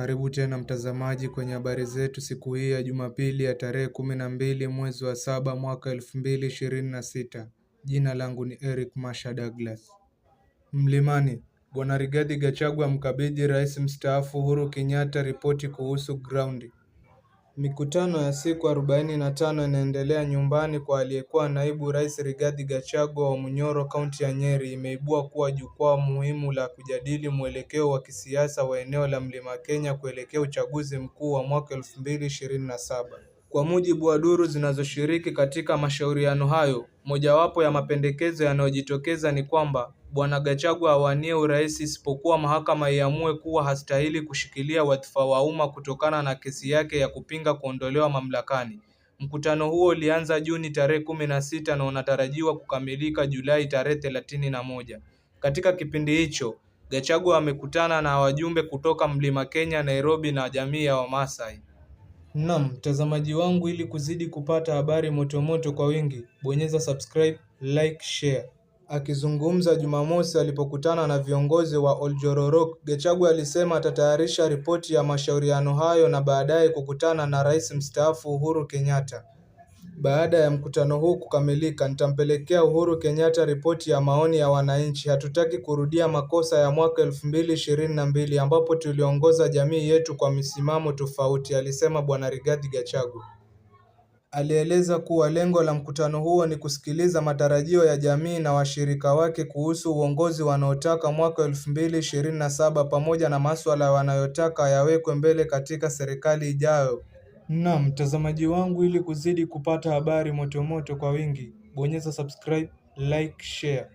Karibu tena mtazamaji kwenye habari zetu siku hii ya Jumapili ya tarehe 12 mwezi wa 7 mwaka 2026. Jina langu ni Eric Masha Douglas. Mlimani, Bwana Rigathi Gachagua amkabidhi Rais mstaafu Uhuru Kenyatta ripoti kuhusu ground. Mikutano ya siku 45 inaendelea nyumbani kwa aliyekuwa naibu rais Rigathi Gachagua wa Munyoro kaunti ya Nyeri imeibua kuwa jukwaa muhimu la kujadili mwelekeo wa kisiasa wa eneo la Mlima Kenya kuelekea uchaguzi mkuu wa mwaka 2027. Kwa mujibu wa duru zinazoshiriki katika mashauriano hayo, mojawapo ya mapendekezo yanayojitokeza ni kwamba Bwana Gachagua awanie urais isipokuwa mahakama iamue kuwa hastahili kushikilia wadhifa wa umma kutokana na kesi yake ya kupinga kuondolewa mamlakani. Mkutano huo ulianza Juni tarehe 16 na unatarajiwa kukamilika Julai tarehe 31. Katika kipindi hicho, Gachagua amekutana na wajumbe kutoka Mlima Kenya, Nairobi na jamii ya Wamaasai. Naam, mtazamaji wangu ili kuzidi kupata habari motomoto kwa wingi, bonyeza subscribe, like, share. Akizungumza Jumamosi alipokutana na viongozi wa Oljororok, Gachagua alisema atatayarisha ripoti ya mashauriano hayo na baadaye kukutana na Rais mstaafu Uhuru Kenyatta. Baada ya mkutano huu kukamilika, nitampelekea Uhuru Kenyatta ripoti ya maoni ya wananchi. Hatutaki kurudia makosa ya mwaka 2022 ambapo tuliongoza jamii yetu kwa misimamo tofauti, alisema Bwana Rigathi Gachagua. Alieleza kuwa lengo la mkutano huo ni kusikiliza matarajio ya jamii na washirika wake kuhusu uongozi wanaotaka mwaka 2027 pamoja na masuala wanayotaka yawekwe mbele katika serikali ijayo. Naam, mtazamaji wangu ili kuzidi kupata habari motomoto kwa wingi, bonyeza subscribe, like, share.